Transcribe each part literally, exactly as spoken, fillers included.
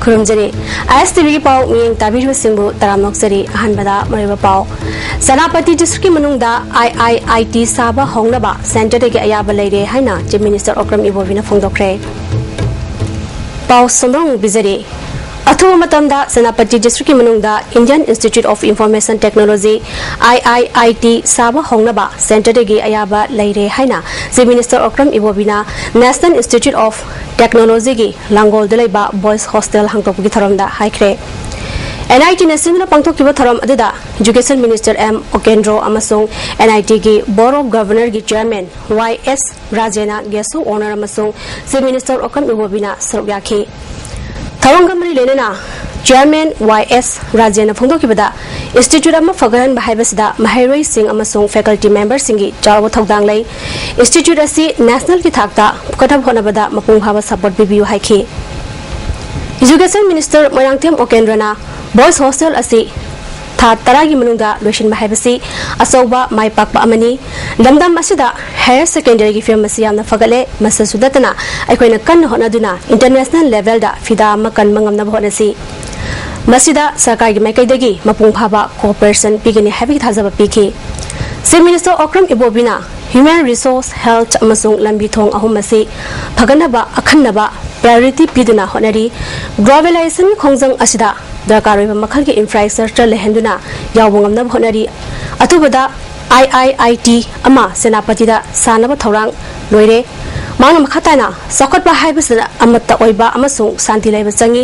ꯈꯨꯔꯨꯝꯖꯔꯤ꯫ ꯑꯥꯏ ꯑꯦꯁ T ꯚꯤꯒꯤ ꯄꯥꯎ ꯃꯤꯠꯌꯦꯡ ꯇꯥꯕꯤꯔꯤꯕꯁꯤꯡꯕꯨ ꯇꯔꯥꯝꯅ ꯑꯣꯛꯆꯔꯤ꯫ ꯑꯍꯥꯟꯕꯗ ꯃꯔꯨꯑꯣꯏꯕ ꯄꯥꯎ꯫ ꯁꯦꯅꯥꯄꯇꯤ ꯗꯤꯁꯇ꯭ꯔꯤꯛꯀꯤ ꯃꯅꯨꯡꯗ ꯑꯥꯏ ꯑꯥꯏ ꯑꯥꯏ ꯇꯤ ꯁꯥꯕ ꯍꯧꯅꯕ ꯁꯦꯟꯇꯔꯗꯒꯤ ꯑꯌꯥꯕ ꯂꯩꯔꯦ ꯍꯥꯏꯅ ꯆꯤꯐ ꯃꯤꯅꯤꯁꯇꯔ ꯑꯣꯀ꯭ꯔꯝ ꯏꯕꯣꯕꯤꯅ ꯐꯣꯡꯗꯣꯛꯈ꯭ꯔꯦ꯫ ꯄꯥꯎ ꯁꯟꯗꯣꯛꯅ ꯄꯤꯖꯔꯤ꯫ ꯑꯊꯨꯕ ꯃꯇꯝꯗ ꯁꯦꯅꯥꯄꯇꯤ ꯗꯤꯁꯇ꯭ꯔꯤꯛꯀꯤ ꯃꯅꯨꯡꯗ Indian Institute of Information Technology, I I I T, ꯁꯥꯕ ꯍꯧꯅꯕ ꯁꯦꯟꯇꯔꯗꯒꯤ ꯑꯌꯥꯕ ꯂꯩꯔꯦ ꯍꯥꯏꯅ ꯆꯤꯐ ꯃꯤꯅꯤꯁꯇꯔ ꯑꯣꯀ꯭ꯔꯝ ꯏꯕꯣꯕꯤꯅ National Institute of Technologyꯒꯤ ꯂꯥꯡꯒꯣꯜꯗ ꯂꯩꯕ ꯕꯣꯏꯁ ꯍꯣꯁꯇꯦꯜ ꯍꯥꯡꯗꯣꯛꯄꯒꯤ ꯊꯧꯔꯝꯗ ꯍꯥꯏꯈ꯭ꯔꯦ꯫ ꯑꯦꯟ ꯑꯥꯏ ꯇꯤꯅ ꯁꯤꯟꯗꯨꯅ ꯄꯥꯡꯊꯣꯛꯈꯤꯕ ꯊꯧꯔꯝ ꯑꯗꯨꯗ ꯏꯖꯨꯀꯦꯁꯟ ꯃꯤꯅꯤꯁꯇꯔ ꯑꯦꯝ ꯑꯣꯀꯦꯟꯗ꯭ꯔꯣ ꯑꯃꯁꯨꯡ ꯑꯦꯟ ꯑꯥꯏ ꯇꯤꯒꯤ ꯕꯣꯔꯗ ꯑꯣꯐ ꯒꯚꯔꯅꯔꯒꯤ ꯆꯤꯌꯔꯃꯦꯟ ꯋꯥꯏ ꯑꯦꯁ ꯔꯥꯖꯦꯅ ꯒꯦꯁ ꯑꯣꯐ ꯑꯣꯅꯔ ꯑꯃꯁꯨꯡ ꯆꯤꯐ ꯃꯤꯅꯤꯁꯇꯔ ꯑꯣꯀ꯭ꯔꯝ ꯏꯕꯣꯕꯤꯅ ꯁꯔꯨꯛ ꯌꯥꯈꯤ꯫ ꯊꯧꯔꯝꯒ ꯃꯔꯤ ꯂꯩꯅꯅ ꯆꯤꯌꯔꯃꯦꯟ ꯋꯥꯏ ꯑꯦꯁ ꯔꯥꯖꯦꯅ ꯐꯣꯡꯗꯣꯛꯈꯤꯕꯗ, ꯏꯟꯁꯇꯤꯇ꯭ꯌꯨꯠ ꯑꯃ ꯐꯒꯠꯍꯟꯕ ꯍꯥꯏꯕꯁꯤꯗ ꯃꯍꯩꯔꯣꯏꯁꯤꯡ ꯑꯃꯁꯨꯡ ꯐꯦꯀꯜꯇꯤ ꯃꯦꯝꯕꯔꯁꯤꯡꯒꯤ ꯆꯥꯎꯕ ꯊꯧꯗꯥꯡ ꯂꯩ꯫ ꯏꯟꯁꯇꯤꯇ꯭ꯌꯨꯠ ꯑꯁꯤ ꯅꯦꯁꯅꯦꯜꯒꯤ ꯊꯥꯛꯇ ꯄꯨꯈꯠꯅꯕ ꯍꯣꯠꯅꯕꯗ ꯃꯄꯨꯡ ꯐꯥꯕ ꯁꯄꯣꯔꯠ ꯄꯤꯕꯤꯌꯨ ꯍꯥꯏꯈꯤ꯫ ꯏꯖꯨꯀꯦꯁꯟ ꯃꯤꯅꯤꯁꯇꯔ ꯃꯣꯏꯔꯥꯡꯊꯦꯝ ꯑꯣꯀꯦꯟꯗ꯭ꯔꯅ ꯕꯣꯏꯁ ꯍꯣꯁꯇꯦꯜ ꯑꯁꯤ ꯊꯥ ꯇꯔꯥꯒꯤ ꯃꯅꯨꯡꯗ ꯂꯣꯏꯁꯤꯟꯕ ꯍꯥꯏꯕꯁꯤ ꯑꯆꯧꯕ ꯃꯥꯏ ꯄꯥꯛꯄ ꯑꯃꯅꯤ꯫ ꯂꯝꯗꯝ ꯑꯁꯤꯗ ꯍꯥꯌꯔ ꯁꯦꯀꯦꯟꯗꯔꯤꯒꯤ ꯐꯤꯕꯝ ꯑꯁꯤ ꯌꯥꯝꯅ ꯐꯒꯠꯂꯦ꯫ ꯃꯁꯤꯁꯨ ꯅꯠꯇꯅ ꯑꯩꯈꯣꯏꯅ ꯀꯟꯅ ꯍꯣꯠꯅꯗꯨꯅ ꯏꯟꯇꯔꯅꯦꯁꯅꯦꯜ ꯂꯦꯚꯦꯜꯗ ꯐꯤꯗꯥ ꯑꯃ ꯀꯟꯕ ꯉꯝꯅꯕ ꯍꯣꯠꯅꯁꯤ꯫ ꯃꯁꯤꯗ ꯁꯔꯀꯥꯔꯒꯤ ꯃꯥꯏꯀꯩꯗꯒꯤ ꯃꯄꯨꯡ ꯐꯥꯕ ꯀꯣꯑꯣꯄꯔꯦꯁꯟ ꯄꯤꯒꯅꯤ ꯍꯥꯏꯕꯒꯤ ꯊꯥꯖꯕ ꯄꯤꯈꯤ꯫ ꯆꯤꯐ ꯃꯤꯅꯤꯁꯇꯔ ꯑꯣꯀ꯭ꯔꯝ ꯏꯕꯣꯕꯤꯅ ꯍ꯭ꯌꯨꯃꯦꯟ ꯔꯤꯁꯣꯔꯁ, ꯍꯦꯜꯊ ꯑꯃꯁꯨꯡ ꯂꯝꯕꯤ ꯊꯣꯡ ꯑꯍꯨꯝ ꯑꯁꯤ ꯐꯒꯠꯅꯕ ꯑꯈꯟꯅꯕ ꯄ꯭ꯔꯥꯏꯑꯣꯔꯤꯇꯤ ꯄꯤꯗꯨꯅ ꯍꯣꯠꯅꯔꯤ꯫ ꯒ꯭ꯂꯣꯕꯦꯂꯥꯏꯖꯦꯁꯟꯒꯤ ꯈꯣꯡꯖꯪ ꯑꯁꯤꯗ ꯗꯔꯀꯥꯔ ꯑꯣꯏꯕ ꯃꯈꯜꯒꯤ ꯏꯟꯐ꯭ꯔꯥꯁ꯭ꯇ꯭ꯔꯛꯆꯔ ꯂꯩꯍꯟꯗꯨꯅ ꯌꯥꯎꯕ ꯉꯝꯅꯕ ꯍꯣꯠꯅꯔꯤ꯫ ꯑꯊꯨꯕꯗ ꯑꯥꯏ ꯑꯥꯏ ꯑꯥꯏ ꯇꯤ ꯑꯃ ꯁꯦꯅꯥꯄꯇꯤꯗ ꯁꯥꯅꯕ ꯊꯧꯔꯥꯡ ꯂꯣꯏꯔꯦ꯫ ꯃꯍꯥꯛꯅ ꯃꯈꯥ ꯇꯥꯅ, ꯆꯥꯎꯈꯠꯄ ꯍꯥꯏꯕꯁꯤꯗ ꯑꯃꯠꯇ ꯑꯣꯏꯕ ꯑꯃꯁꯨꯡ ꯁꯥꯟꯇꯤ ꯂꯩꯕ ꯆꯪꯏ꯫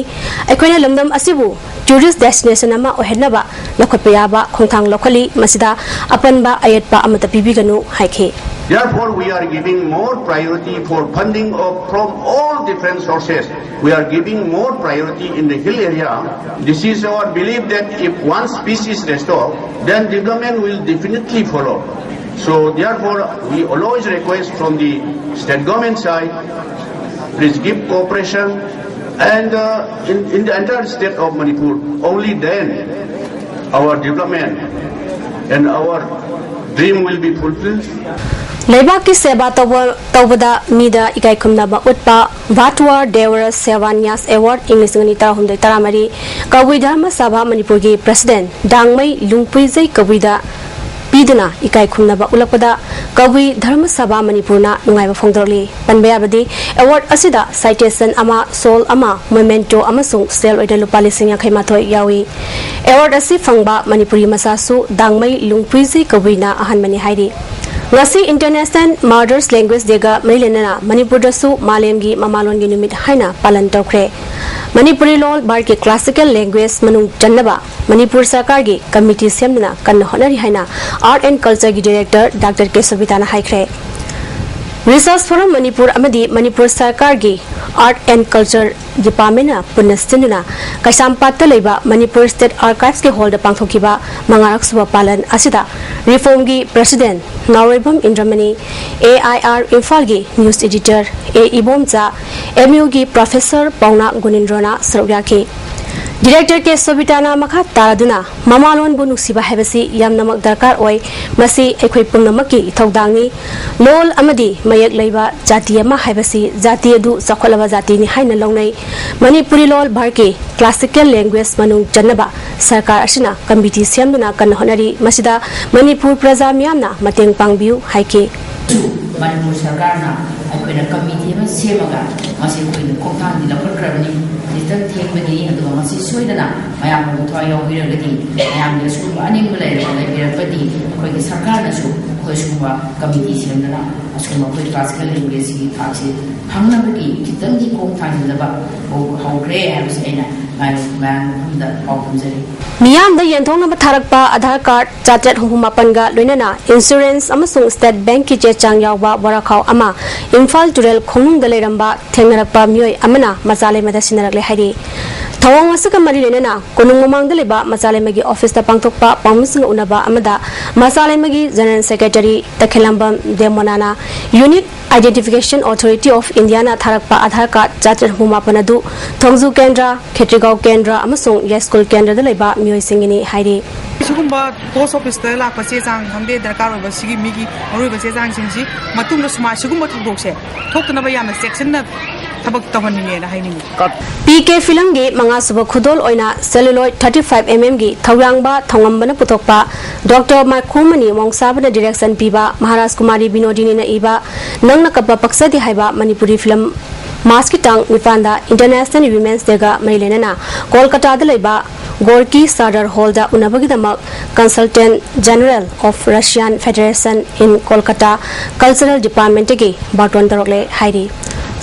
ꯑꯩꯈꯣꯏꯅ ꯂꯝꯗꯝ ꯑꯁꯤꯕꯨ ꯇꯨꯔꯤꯁ ꯗꯦꯁꯇꯤꯅꯦꯁꯟ ꯑꯃ ꯑꯣꯏꯍꯟꯅꯕ ꯂꯧꯈꯠꯄ ꯌꯥꯕ ꯈꯣꯡꯊꯥꯡ ꯂꯧꯈꯠꯂꯤ꯫ ꯃꯁꯤꯗ ꯑꯄꯟꯕ ꯑꯌꯦꯠꯄ ꯑꯃꯠꯇ ꯄꯤꯕꯤꯒꯅꯨ ꯍꯥꯏꯈꯤ꯫ Therefore, we are giving more priority for funding of, from all different sources. We are giving more priority in the hill area. This is our belief that if once peace is restored, then development will definitely follow. So therefore, we always request from the state government side, please give cooperation and, uh, in, in the entire state of Manipur. Only then Our development and our dream will be fulfilled. ꯂꯩꯕꯥꯛꯀꯤ ꯁꯦꯕꯥ ꯇꯧꯕ ꯇꯧꯕꯗ ꯃꯤꯗ ꯏꯀꯥꯏ ꯈꯨꯝꯅꯕ ꯎꯠꯄ ꯚꯥꯇꯨꯋꯥ ꯗꯦꯋꯔ ꯁꯦꯋꯥ ꯅ꯭ꯌꯥꯁ award ꯏꯪ ꯂꯤꯁꯤꯡ ꯑꯅꯤ ꯇꯔꯥꯍꯨꯝꯗꯣꯏ ꯇꯔꯥꯃꯔꯤ ꯀꯕꯨꯏ ꯙꯔꯃ ꯁꯚꯥ ꯃꯅꯤꯄꯨꯔꯒꯤ ꯄ꯭ꯔꯁꯤꯗꯦꯟ ꯗꯥꯡꯃꯩ ꯂꯨꯡꯄꯨꯏꯖꯩ ꯀꯕꯨꯏꯗ ꯄꯤꯗꯨꯅ ꯏꯀꯥꯏ ꯈꯨꯝꯅꯕ ꯎꯠꯂꯛꯄꯗ ꯀꯕꯨꯏ ꯙꯔꯃ ꯁꯚꯥ ꯃꯅꯤꯄꯨꯔꯅ ꯅꯨꯡꯉꯥꯏꯕ ꯐꯣꯡꯗꯣꯛꯂꯤ꯫ ꯄꯟꯕ ꯌꯥꯕꯗꯤ ꯑꯦꯋꯥꯔꯗ ꯑꯁꯤꯗ ꯁꯥꯏꯇꯦꯁꯟ ꯑꯃ, ꯁꯣꯜ ꯑꯃ, ꯃꯣꯃꯦꯟꯇꯣ ꯑꯃꯁꯨꯡ ꯁꯦꯜ ꯑꯣꯏꯅ ꯂꯨꯄꯥ ꯂꯤꯁꯤꯡ ꯌꯥꯡꯈꯩ ꯃꯥꯊꯣꯏ ꯌꯥꯎꯏ꯫ ꯑꯦꯋꯥꯔꯗ ꯑꯁꯤ ꯐꯪꯕ ꯃꯅꯤꯄꯨꯔꯤ ꯃꯆꯥꯁꯨ ꯗꯥꯡꯃꯩ ꯂꯨꯡꯄꯨꯏꯖꯩ ꯀꯕꯨꯏꯅ ꯑꯍꯥꯟꯕꯅꯤ ꯍꯥꯏꯔꯤ꯫ ꯉꯁꯤ ꯏꯟꯇꯔꯅꯦꯁꯅꯦꯜ ꯃꯥꯗꯔꯁ ꯂꯦꯡꯒ꯭ꯋꯦꯖ ꯗꯦꯒ ꯃꯔꯤ ꯂꯩꯅꯅ ꯃꯅꯤꯄꯨꯔꯗꯁꯨ ꯃꯥꯂꯦꯝꯒꯤ ꯃꯃꯥꯂꯣꯟꯒꯤ ꯅꯨꯃꯤꯠ ꯍꯥꯏꯅ ꯄꯥꯂꯟ ꯇꯧꯈ꯭ꯔꯦ꯫ ꯃꯅꯤꯄꯨꯔꯤ ꯂꯣꯜ ꯚꯥꯔꯠꯀꯤ ꯀ꯭ꯂꯥꯁꯤꯀꯦꯜ ꯂꯦꯡꯒ꯭ꯋꯦꯖ ꯃꯅꯨꯡ ꯆꯟꯅꯕ ꯃꯅꯤꯄꯨꯔ ꯁꯔꯀꯥꯔꯒꯤ ꯀꯃꯤꯇꯤ ꯁꯦꯝꯗꯨꯅ ꯀꯟꯅ ꯍꯣꯠꯅꯔꯤ ꯍꯥꯏꯅ ꯑꯥꯔꯠ ꯑꯦꯟ ꯀꯜꯆꯔꯒꯤ ꯗꯤꯔꯦꯛꯇꯔ ꯗꯥꯛꯇꯔ ꯀꯦ ꯁꯣꯕꯤꯇꯥꯅ ꯍꯥꯏꯈ꯭ꯔꯦ꯫ ꯔꯤꯁꯔꯁ ꯐꯣꯔꯝ ꯃꯅꯤꯄꯨꯔ ꯑꯃꯗꯤ ꯃꯅꯤꯄꯨꯔ ꯁꯔꯀꯥꯔꯒꯤ ꯑꯥꯔꯠ ꯑꯦꯟ ꯀꯜꯆꯔ ꯗꯤꯄꯥꯔꯠꯃꯦꯟꯅ ꯄꯨꯟꯅ ꯁꯤꯟꯗꯨꯅ ꯀꯩꯁꯥꯝꯄꯥꯠꯇ ꯂꯩꯕ ꯃꯅꯤꯄꯨꯔ ꯁ꯭ꯇꯦꯠ ꯑꯥꯔꯀꯥꯏꯚꯁꯀꯤ ꯍꯣꯜꯗ ꯄꯥꯡꯊꯣꯛꯈꯤꯕ ꯃꯉꯥꯔꯛ ꯁꯨꯕ ꯄꯥꯂꯟ ꯑꯁꯤꯗ ꯔꯤꯐꯣꯝꯒꯤ ꯄ꯭ꯔꯁꯤꯗꯦꯟ ꯅꯥꯎꯔꯩꯕꯝ ꯏꯟꯗ꯭ꯔꯃꯅꯤ, ꯑꯦ ꯑꯥꯏ ꯑꯥꯔ ꯏꯝꯐꯥꯜꯒꯤ ꯅ꯭ꯌꯨꯁ ꯏꯗꯤꯇꯔ ꯑꯦ ꯏꯕꯣꯝꯆꯥ, ꯑꯦꯝ ꯌꯨꯒꯤ ꯄ꯭ꯔꯣꯐꯦꯁꯔ ꯄꯥꯎꯅꯥ ꯒꯨꯅꯤꯟꯗ꯭ꯔꯣꯅ ꯁꯔꯨꯛ ꯌꯥꯈꯤ꯫ ꯗꯤꯔꯦꯛꯇꯔ ꯀꯦ ꯁꯣꯕꯤꯇꯥꯅ ꯃꯈꯥ ꯇꯥꯔꯗꯨꯅ ꯃꯃꯥꯂꯣꯟꯕꯨ ꯅꯨꯡꯁꯤꯕ ꯍꯥꯏꯕꯁꯤ ꯌꯥꯝꯅꯃꯛ ꯗꯔꯀꯥꯔ ꯑꯣꯏ꯫ ꯃꯁꯤ ꯑꯩꯈꯣꯏ ꯄꯨꯝꯅꯃꯛꯀꯤ ꯏꯊꯧꯗꯥꯡꯅꯤ꯫ ꯂꯣꯜ ꯑꯃꯗꯤ ꯃꯌꯦꯛ ꯂꯩꯕ ꯖꯥꯇꯤ ꯑꯃ ꯍꯥꯏꯕꯁꯤ ꯖꯥꯇꯤ ꯑꯗꯨ ꯆꯥꯎꯈꯠꯂꯕ ꯖꯥꯇꯤꯅꯤ ꯍꯥꯏꯅ ꯂꯧꯅꯩ꯫ ꯃꯅꯤꯄꯨꯔꯤ ꯂꯣꯜ ꯚꯥꯔꯠꯀꯤ ꯀ꯭ꯂꯥꯁꯤꯀꯦꯜ ꯂꯦꯡꯒ꯭ꯋꯦꯖ ꯃꯅꯨꯡ ꯆꯟꯅꯕ ꯁꯔꯀꯥꯔ ꯑꯁꯤꯅ ꯀꯃꯤꯇꯤ ꯁꯦꯝꯗꯨꯅ ꯀꯟꯅ ꯍꯣꯠꯅꯔꯤ꯫ ꯃꯁꯤꯗ ꯃꯅꯤꯄꯨꯔ ꯄ꯭ꯔꯖꯥ ꯃꯤꯌꯥꯝꯅ ꯃꯇꯦꯡ ꯄꯥꯡꯕꯤꯌꯨ ꯍꯥꯏꯈꯤ꯫ ꯃꯅꯤꯄꯨꯔ ꯁꯔꯀꯥꯔꯅ ꯑꯩꯈꯣꯏꯅ ꯀꯃꯤꯇꯤ ꯑꯃ ꯁꯦꯝꯃꯒ ꯃꯁꯤ ꯑꯩꯈꯣꯏꯅ ꯈꯣꯡꯊꯥꯡꯗꯤ ꯂꯧꯈꯠꯈ꯭ꯔꯕꯅꯤ꯫ ꯈꯤꯇꯪ ꯊꯦꯡꯕꯅꯤ, ꯑꯗꯨꯒ ꯃꯁꯤ ꯁꯣꯏꯗꯅ ꯃꯌꯥꯝꯅ ꯊꯋꯥꯏ ꯌꯥꯎꯕꯤꯔꯒꯗꯤ, ꯃꯌꯥꯝꯒꯤ ꯑꯁꯨꯝꯕ ꯑꯅꯤꯡꯕ ꯂꯩꯔꯕ ꯂꯩꯕꯤꯔꯛꯄꯗꯤ ꯑꯩꯈꯣꯏꯒꯤ ꯁꯔꯀꯥꯔꯅꯁꯨ ꯑꯩꯈꯣꯏ ꯁꯤꯒꯨꯝꯕ ꯀꯃꯤꯇꯤ ꯁꯦꯝꯗꯅ ꯑꯁꯤꯒꯨꯝꯕ ꯑꯩꯈꯣꯏ ꯀ꯭ꯂꯥꯁꯤꯀꯦꯜ ꯂꯦꯡꯒ꯭ꯋꯦꯖꯁꯤꯒꯤ ꯊꯥꯛꯁꯤ ꯐꯪꯅꯕꯒꯤ ꯈꯤꯇꯪꯗꯤ ꯈꯣꯡ ꯊꯥꯡꯖꯤꯟꯖꯕ ꯍꯧ- ꯍꯧꯈ꯭ꯔꯦ ꯍꯥꯏꯕꯁꯤ ꯑꯩꯅ ꯃꯌꯥꯝ ꯃꯌꯥꯝ ꯃꯐꯝꯗ ꯄꯥꯎ ꯊꯝꯖꯔꯤ꯫ ꯃꯤꯌꯥꯝꯗ ꯌꯦꯟꯊꯣꯛꯅꯕ ꯊꯥꯔꯛꯄ ꯑꯥꯙꯥꯔ ꯀꯥꯔꯗ ꯆꯥꯇ꯭ꯔꯦꯠ ꯍꯨꯝꯐꯨ ꯃꯥꯄꯟꯒ ꯂꯣꯏꯅꯅ ꯏꯟꯁꯨꯔꯦꯟꯁ ꯑꯃꯁꯨꯡ ꯁ꯭ꯇꯦꯠ ꯕꯦꯡꯛꯀꯤ ꯆꯦ ꯆꯥꯡ ꯌꯥꯎꯕ ꯕꯣꯔꯥꯈꯥꯎ ꯑꯃ ꯏꯝꯐꯥꯜ ꯇꯨꯔꯦꯜ ꯈꯣꯡꯅꯨꯡꯗ ꯂꯩꯔꯝꯕ ꯊꯦꯡꯅꯔꯛꯄ ꯃꯤꯑꯣꯏ ꯑꯃꯅ ꯃꯆꯥ ꯂꯩꯃꯗ ꯁꯤꯟꯅꯔꯛꯂꯦ ꯍꯥꯏꯔꯤ꯫ ꯊꯧꯑꯣꯡ ꯑꯁꯤꯒ ꯃꯔꯤ ꯂꯩꯅꯅ ꯀꯣꯅꯨꯡ ꯃꯃꯥꯡꯗ ꯂꯩꯕ ꯃꯆꯥꯂꯩꯃꯒꯤ ꯑꯣꯐꯤꯁꯇ ꯄꯥꯡꯊꯣꯛꯄ ꯄꯥꯎꯃꯤꯁꯤꯡꯒ ꯎꯅꯕ ꯑꯃꯗ ꯃꯆꯥꯂꯩꯃꯒꯤ ꯖꯦꯅꯔꯦꯜ ꯁꯦꯀ꯭ꯔꯦꯇꯔꯤ ꯇꯈꯦꯂꯝꯕꯝ ꯗꯦꯃꯣꯅꯥꯅ Unique Identification Authority of Indiaꯅ ꯊꯥꯔꯛꯄ ꯑꯙꯥꯔ ꯀꯥꯔꯗ ꯆꯥꯇ꯭ꯔꯦꯠ ꯍꯨꯝꯐꯨ ꯃꯥꯄꯟ ꯑꯗꯨ ꯊꯣꯡꯖꯨ ꯀꯦꯟꯗ꯭ꯔ, ꯈꯦꯇ꯭ꯔꯤꯒꯥꯎ ꯀꯦꯟꯗ꯭ꯔ ꯑꯃꯁꯨꯡ ꯌꯥꯏꯁ꯭ꯀꯨꯜ ꯀꯦꯟꯗ꯭ꯔꯗ ꯂꯩꯕ ꯃꯤꯑꯣꯏꯁꯤꯡꯒꯤꯅꯤ ꯍꯥꯏꯔꯤ꯫ ꯁꯤꯒꯨꯝꯕ ꯄꯣꯁ ꯑꯣꯐꯤꯁꯇ ꯂꯥꯛꯄ ꯆꯦ ꯆꯥꯡ ꯈꯪꯗꯦ, ꯗꯔꯀꯥꯔ ꯑꯣꯏꯕ ꯁꯤꯒꯤ ꯃꯤꯒꯤ ꯃꯔꯨꯑꯣꯏꯕ ꯆꯦ ꯆꯥꯡꯁꯤꯡꯁꯤ ꯃꯇꯨꯡꯗ ꯁꯨꯃꯥꯏ ꯁꯤꯒꯨꯝꯕ ꯊꯧꯗꯣꯛꯁꯦ ꯊꯣꯛꯇꯅꯕ ꯌꯥꯝꯅ ꯆꯦꯛꯁꯤꯟꯅ ꯊꯕꯛ ꯇꯧꯍꯟꯅꯤꯡꯉꯦꯅ ꯍꯥꯏꯅꯤꯡꯉꯤ꯫ ꯄꯤ ꯀꯦ ꯐꯤꯂꯝꯒꯤ ꯃꯉꯥꯁꯨꯕ ꯈꯨꯗꯣꯜ ꯑꯣꯏꯅ celluloid thirty five mm ꯒꯤ ꯊꯧꯌꯥꯡꯕ ꯊꯧꯉꯝꯕꯅ ꯄꯨꯊꯣꯛꯄ, ꯗꯣꯛꯇꯔ ꯃꯥꯏꯈꯣꯃꯅꯤ ꯃꯣꯡꯁꯥꯕꯅ ꯗꯤꯔꯦꯛꯁꯟ ꯄꯤꯕ, ꯃꯍꯥꯔꯥꯖ ꯀꯨꯃꯥꯔꯤ ꯕꯤꯅꯣꯗꯤꯅꯤꯅ ꯏꯕ ꯅꯪꯅ ꯀꯞꯄ ꯄꯛꯆꯗꯦ ꯍꯥꯏꯕ ꯃꯅꯤꯄꯨꯔꯤ ꯐꯤꯂꯝ ꯃꯥꯔꯆꯀꯤ ꯇꯥꯡ ꯅꯤꯄꯥꯟꯗ International Women's Dayꯒ ꯃꯔꯤ ꯂꯩꯅꯅ ꯀꯣꯜꯀꯇꯥꯗ ꯂꯩꯕ ꯒꯣꯔꯀꯤ ꯁꯥꯔꯗꯔ ꯍꯣꯜꯗ ꯎꯅꯕꯒꯤꯗꯃꯛ Consultant General of Russian Federation in Kolkata Cultural Departmentꯇꯒꯤ ꯕꯥꯔꯇꯣꯟ ꯇꯧꯔꯛꯂꯦ ꯍꯥꯏꯔꯤ꯫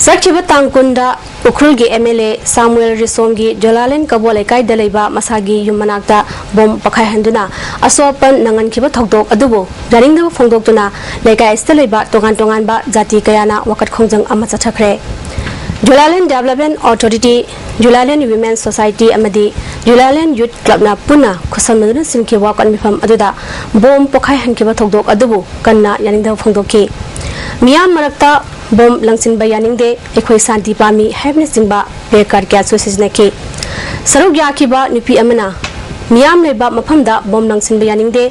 ꯆꯠꯈꯤꯕ ꯇꯥꯡ ꯀꯨꯟꯗ ꯎꯈ꯭ꯔꯨꯜꯒꯤ M L A ꯁꯥꯃꯨꯑꯦꯜ ꯔꯤꯁꯣꯝꯒꯤ ꯖꯣꯂꯥꯂꯦꯟ ꯀꯕꯣ ꯂꯩꯀꯥꯏꯗ ꯂꯩꯕ ꯃꯁꯥꯒꯤ ꯌꯨꯝ ꯃꯅꯥꯛꯇ ꯕꯣꯝ ꯄꯣꯈꯥꯏꯍꯟꯗꯨꯅ ꯑꯁꯣꯛ ꯑꯄꯟ ꯅꯪꯍꯟꯈꯤꯕ ꯊꯧꯗꯣꯛ ꯑꯗꯨꯕꯨ ꯌꯥꯅꯤꯡꯗꯕ ꯐꯣꯡꯗꯣꯛꯇꯨꯅ ꯂꯩꯀꯥꯏ ꯑꯁꯤꯗ ꯂꯩꯕ ꯇꯣꯉꯥꯟ ꯇꯣꯉꯥꯟꯕ ꯖꯥꯇꯤ ꯀꯌꯥꯅ ꯋꯥꯀꯠ ꯈꯣꯡꯖꯪ ꯑꯃ ꯆꯠꯊꯈ꯭ꯔꯦ꯫ ꯖꯨꯂꯥꯂꯦꯟ Development Authority, ꯖꯨꯂꯥꯂꯦꯟ Women Society ꯑꯃꯗꯤ ꯖꯨꯂꯥꯂꯦꯟ Youth Clubꯅ ꯄꯨꯟꯅ ꯈꯨꯠꯁꯝꯅꯗꯨꯅ ꯁꯤꯟꯈꯤꯕ ꯋꯥꯀꯠ ꯃꯤꯐꯝ ꯑꯗꯨꯗ ꯕꯣꯝ ꯄꯣꯈꯥꯏꯍꯟꯈꯤꯕ ꯊꯧꯗꯣꯛ ꯑꯗꯨꯕꯨ ꯀꯟꯅ ꯌꯥꯅꯤꯡꯗꯕ ꯐꯣꯡꯗꯣꯛꯈꯤ꯫ ꯃꯤꯌꯥꯝ ꯃꯔꯛꯇ ꯕꯣꯝ ꯂꯪꯁꯤꯟꯕ ꯌꯥꯅꯤꯡꯗꯦ, ꯑꯩꯈꯣꯏ ꯁꯥꯟꯇꯤ ꯄꯥꯝꯃꯤ ꯍꯥꯏꯕꯅꯆꯤꯡꯕ placard ꯀꯌꯥꯁꯨ ꯁꯤꯖꯤꯟꯅꯈꯤ꯫ ꯁꯔꯨꯛ ꯌꯥꯈꯤꯕ ꯅꯨꯄꯤ ꯑꯃꯅ ꯃꯤꯌꯥꯝ ꯂꯩꯕ ꯃꯐꯝꯗ ꯕꯣꯝ ꯂꯪꯁꯤꯟꯕ ꯌꯥꯅꯤꯡꯗꯦ,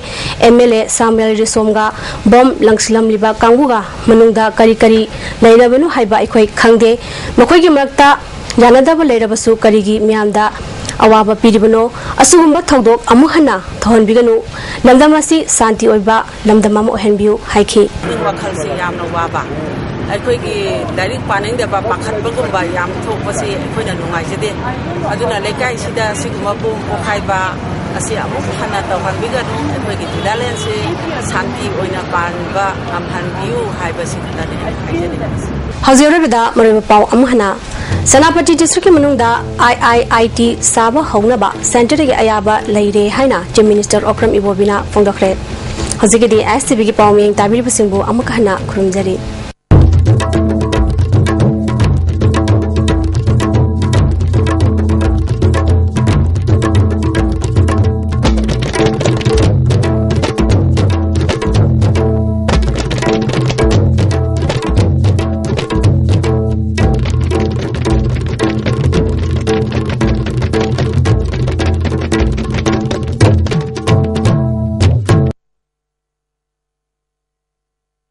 M L A ꯁꯥꯃꯨꯑꯦꯜ ꯔꯤꯁꯣꯝꯒ ꯕꯣꯝ ꯂꯪꯁꯤꯜꯂꯝꯂꯤꯕ ꯀꯥꯡꯕꯨꯒ ꯃꯅꯨꯡꯗ ꯀꯔꯤ ꯀꯔꯤ ꯂꯩꯅꯕꯅꯣ ꯍꯥꯏꯕ ꯑꯩꯈꯣꯏ ꯈꯪꯗꯦ꯫ ꯃꯈꯣꯏꯒꯤ ꯃꯔꯛꯇ ꯌꯥꯅꯗꯕ ꯂꯩꯔꯕꯁꯨ ꯀꯔꯤꯒꯤ ꯃꯤꯌꯥꯝꯗ ꯑꯋꯥꯕ ꯄꯤꯔꯤꯕꯅꯣ? ꯑꯁꯤꯒꯨꯝꯕ ꯊꯧꯗꯣꯛ ꯑꯃꯨꯛ ꯍꯟꯅ ꯊꯣꯛꯍꯟꯕꯤꯒꯅꯨ꯫ ꯂꯝꯗꯝ ꯑꯁꯤ ꯁꯥꯟꯇꯤ ꯑꯣꯏꯕ ꯂꯝꯗꯝ ꯑꯃ ꯑꯣꯏꯍꯟꯕꯤꯌꯨ ꯍꯥꯏꯈꯤ꯫ ꯄꯨꯛꯅꯤꯡ ꯋꯥꯈꯜꯁꯤ ꯌꯥꯝꯅ ꯋꯥꯕ, ꯑꯩꯈꯣꯏꯒꯤ ꯂꯥꯏꯔꯤꯛ ꯄꯥꯅꯤꯡꯗꯕ, ꯄꯥꯈꯠꯄꯒꯨꯝꯕ ꯌꯥꯝ ꯊꯣꯛꯄꯁꯤ ꯑꯩꯈꯣꯏꯅ ꯅꯨꯡꯉꯥꯏꯖꯗꯦ꯫ ꯑꯗꯨꯅ ꯂꯩꯀꯥꯏꯁꯤꯗ ꯑꯁꯤꯒꯨꯝꯕ ꯕꯣꯝ ꯄꯣꯈꯥꯏꯕ ꯑꯁꯤ ꯑꯃꯨꯛ ꯍꯟꯅ ꯇꯧꯍꯟꯕꯤꯒꯅꯨ꯫ ꯑꯩꯈꯣꯏꯒꯤ ꯖꯨꯂꯥꯂꯦꯟꯁꯤ ꯁꯥꯟꯇꯤ ꯑꯣꯏꯅ ꯄꯥꯟꯕ ꯉꯝꯍꯟꯕꯤꯌꯨ ꯍꯥꯏꯕꯁꯤ ꯈꯛꯇꯅꯤ ꯑꯩꯅ ꯍꯥꯏꯖꯅꯤꯡꯕꯁꯤ꯫ ꯍꯧꯖꯤꯛ ꯑꯔꯣꯏꯕꯗ ꯃꯔꯨꯑꯣꯏꯕ ꯄꯥꯎ ꯑꯃꯨꯛ ꯍꯟꯅ꯫ ꯁꯦꯅꯥꯄꯇꯤ ꯗꯤꯁꯇ꯭ꯔꯤꯛꯀꯤ ꯃꯅꯨꯡꯗ I I I T ꯁꯥꯕ ꯍꯧꯅꯕ ꯁꯦꯟꯇꯔꯗꯒꯤ ꯑꯌꯥꯕ ꯂꯩꯔꯦ ꯍꯥꯏꯅ Chief Minister Okram Ibobiꯅ ꯐꯣꯡꯗꯣꯛꯈ꯭ꯔꯦ꯫ ꯍꯧꯖꯤꯛꯀꯤꯗꯤ S T Vꯒꯤ ꯄꯥꯎ ꯃꯤꯌꯦꯡ ꯇꯥꯕꯤꯔꯤꯕꯁꯤꯡꯕꯨ ꯑꯃꯨꯛ ꯍꯟꯅ ꯈꯨꯔꯨꯝꯖꯔꯤ꯫